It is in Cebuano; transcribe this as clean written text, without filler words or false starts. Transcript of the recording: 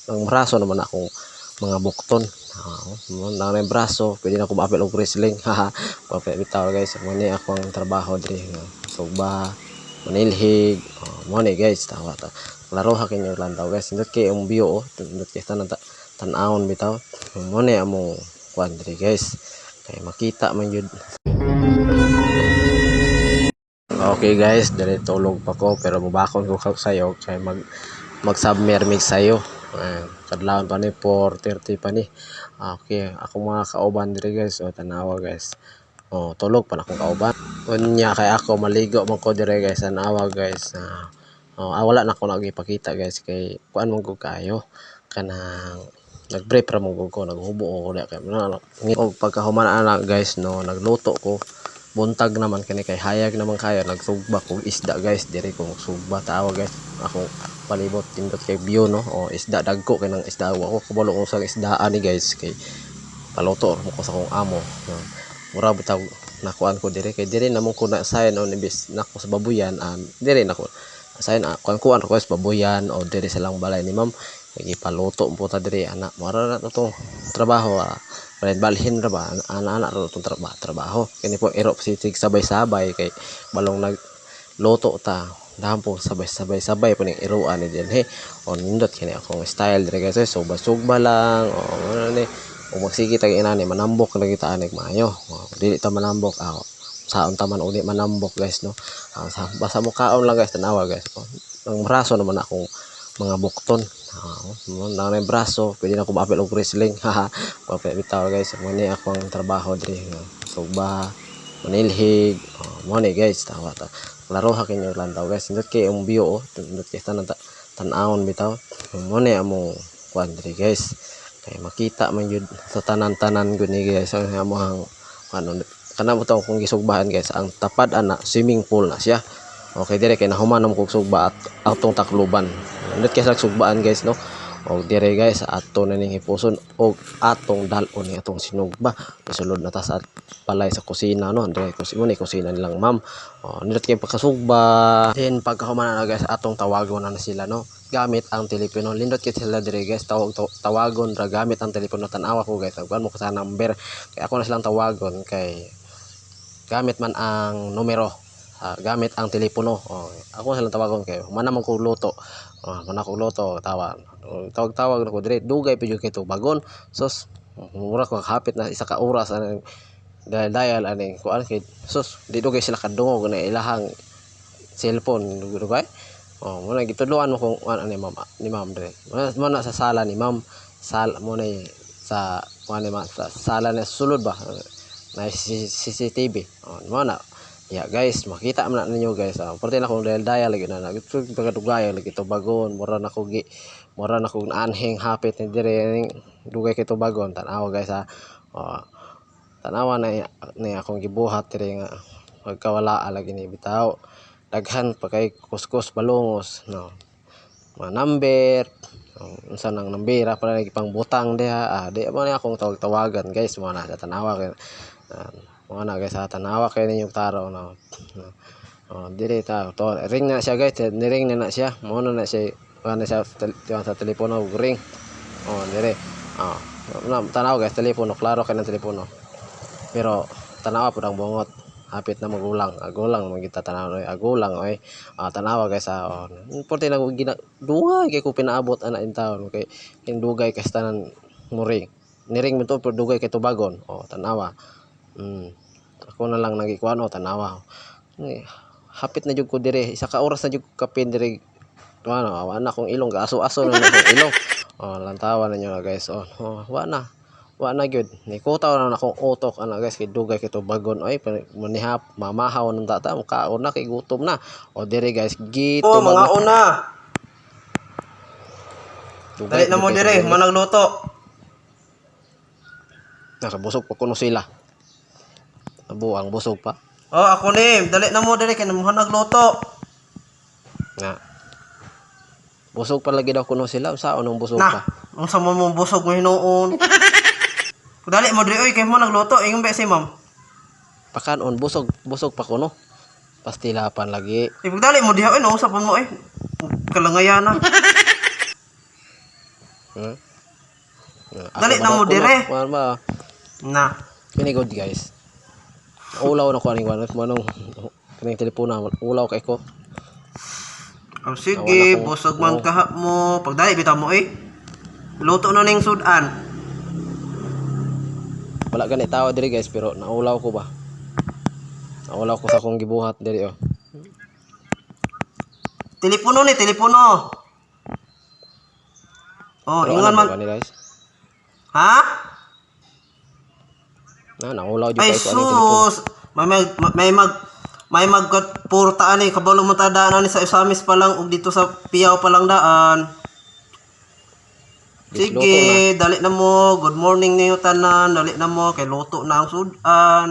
Ang braso naman akong mga bukton. Na may braso, pwede na ko maapil og wrestling. Haha. Perfect bitaw, guys. Mo ni ako ang trabaho diri nga sugba, manilhig. Oh, mo ni, guys, tawa ta. Klaro ha kinyo lantaw, guys. Nindot kay ang view, oh. Nindot kay tanan tan-awon bitaw. Mo ni among kuan diri, guys. Kay makita man yun. Okay guys, diri tulog pa ko pero mubakon ko sayo kay mag-submit mig sayo. Ayan, kadlawon pa ni, 4:30 pa ni. Okay, ako mga kauban diri, guys, oh, tanawa, guys. Oh, tulog pa na akong kauban. Unya kay ako maligo man ko diri, guys, tanawa, guys. Oh, wala na ko nagipakita, guys, kay kuan man ko kayo kanang nag-brief ra man ko, naghubo ko kay og pagkahuman ana, guys, no, nagluto ko. Buntag naman kani kay hayag naman kayo, nagsugba kog isda, guys. Diri ko sugba tawa, guys. Akong palibot, tindot kay view, no. O isda, dagko kay nang isda. Wa ko kabalo kung sa isdaan ni, guys, kay paluto mo ko sa akong amo, no. Mura bitaw nakuan ko diri kay diri namon ko na sign on imbes nako sa babuyan, diri nako sign, kuan kuan ko sa babuyan o diri sa lang balay ni ma'am kay gipaluto po ta diri ana. Mura na tong trabaho, balhin balhin ra ba ana ana ra tong trabaho kini po iro sitig sabay-sabay kay balong nagluto ta dahon po sabay-sabay sabay po ning iruan ni dinhi. O nindot kini akong style diri, guys. So sugba lang o ano ni o magsige tag inani manambok na kita anig maayo. O, dili ta manambok, saon ta man uli manambok, guys, no. Basta mo kaon lang, guys. Tanawa, guys. O, ang braso naman akong mga bukton. Na may braso, pwede na ko maapil og wrestling. Haha. Perfect bitaw, guys. Mo ni ako ang trabaho diri nga sugba, manilhig. Oh, mo ni, guys, tawa ta. Klaro ha kinyo lantaw, guys. Nindot kay ang view, oh. Nindot kay tanan tan-awon bitaw. Mo ni among kuan diri, guys. Kay makita man yun sa tanan-tanan gud ni, guys, ang among ano kana mo kung gisugbahan, guys. Ang tapad ana swimming pool na siya. Okay, dire kay nahuman mo kog sugba at atong Tacloban. Nindot kay sa sugbaan, guys, no. Og dire, guys, ato na ning hipuson og atong dal-on ni atong sinugba. Isulod na ta sa balay sa kusina, no. Dire kusina ni kusina nilang ma'am. Oh, nindot kay pagkasugba. Then pagkahuman na, guys, atong tawagon na sila, no, gamit ang telepono. Lindot kay sila dire, guys, tawagon ra gamit ang telepono. Tan-awa ko, guys, kuan mo ko sa number kay ako na silang tawagon kay gamit man ang numero, gamit ang telepono. Oh, ako silang tawagon kay human naman ko luto. Oh, human ako luto, tawa. Oh, tawag-tawag na ko dire, dugay pa jud kay tubagon. Sus, mura ko hapit na isa ka oras anang dahil dial aning kuan kay sus di dugay sila kadungog na ilahang cellphone dugay. Oh, mo na gitudloan mo kung ano ni ma'am dire. Mo na sa sala ni ma'am, sala mo na sa kuan ni ma'am, sa sala na sulod ba na CCTV. Oh, mo na. Ya guys, makita man na ninyo, guys. Parte na kung dial dial lagi na pagkadugay lagi tubagon, mura na kog anhing hapit ni dire ning dugay kay tubagon. Tan-awa, guys, ha. Oh, tanawa na ni akong gibuhat dire nga pagkawala lagi ni bitaw. Daghan pa kay kuskus balungos, no. Mga number, unsa nang nambera para pang butang diha, di mo ni akong tawag-tawagan, guys, mo na sa tanawa kay mo na, guys, sa tanawa kay ninyong taraw, no. No. Oh, diri ta to ring na siya, guys, ni-ring na na siya. Mo na na siya na siya sa telepono ring. Oh, dire. Oh, na tanaw, guys, telepono, klaro kay ng telepono. Pero tanawa pud ang bungot. Hapit na magulang, agulang man kita tanaw oy, agulang oy. Tanawa, guys, ha. Oh, porte na gina dugay kay ko pinaabot ana in taon kay dugay kay tanan mo ring. Niring mo to pero dugay kay tubagon. Oh, tanawa. Ako na lang nagikuan, oh, tanawa. Hapit na jud ko dire, isa ka oras na jud ko kapin dire. Ano, wa na akong ilong, gaaso-aso na akong ilong. Oh, lantawa ninyo, guys. Oh, oh, wa na. Wa na gyud. Nikutaw na akong utok ana, guys, kay dugay kay tubagon oy, manihap mamahaw nang tata, kaon na kay gutom na. O dire, guys, Oh, gitubag mga na. una. Dugay Dali na mo kay dire, tubagon. managluto. Nakabusog pa kuno sila. Nabuang busog pa. Oh, ako ni, dali na mo dire kay mo nagluto. Nga. Busog pa lagi daw kuno sila. Unsaon ang busog Na, pa? Unsa mo mo busog mo hinuon. Dali mo dire oy kay mo nagluto, ingon ba si ma'am? Pakanon busog, busog pa kuno. Pastilapan lagi. Eh, pagdali mo diha oy, nausa mo eh. Kalangayan na. Ako Dali na mo ba daw dire. kuno? Kuan ba? Na. Kini good, guys. Ulaw na ko aning kuan manong kaning telepono, ulaw kay ko. Oh, sige, Nawala ko. busog man Oo. kaha mo. Pagdali bitaw mo eh. Luto na ning sudan. Wala gani tawo diri, guys, pero naulaw ko ba. Naulaw ko sa akong gibuhat diri oh. Telepono ni, telepono. Oh, Pero ingon ano man. ba ni, guys? Ha? Na naulaw jud Ay kay ko aning telepono. sus, may mag purta ani kabalo mo ta daan ani sa Osamis pa lang ug dito sa Piyaw pa lang daan. Bis luto Sige, dali na mo. Good morning niyo tanan. Dali na mo kay luto na ang sudan.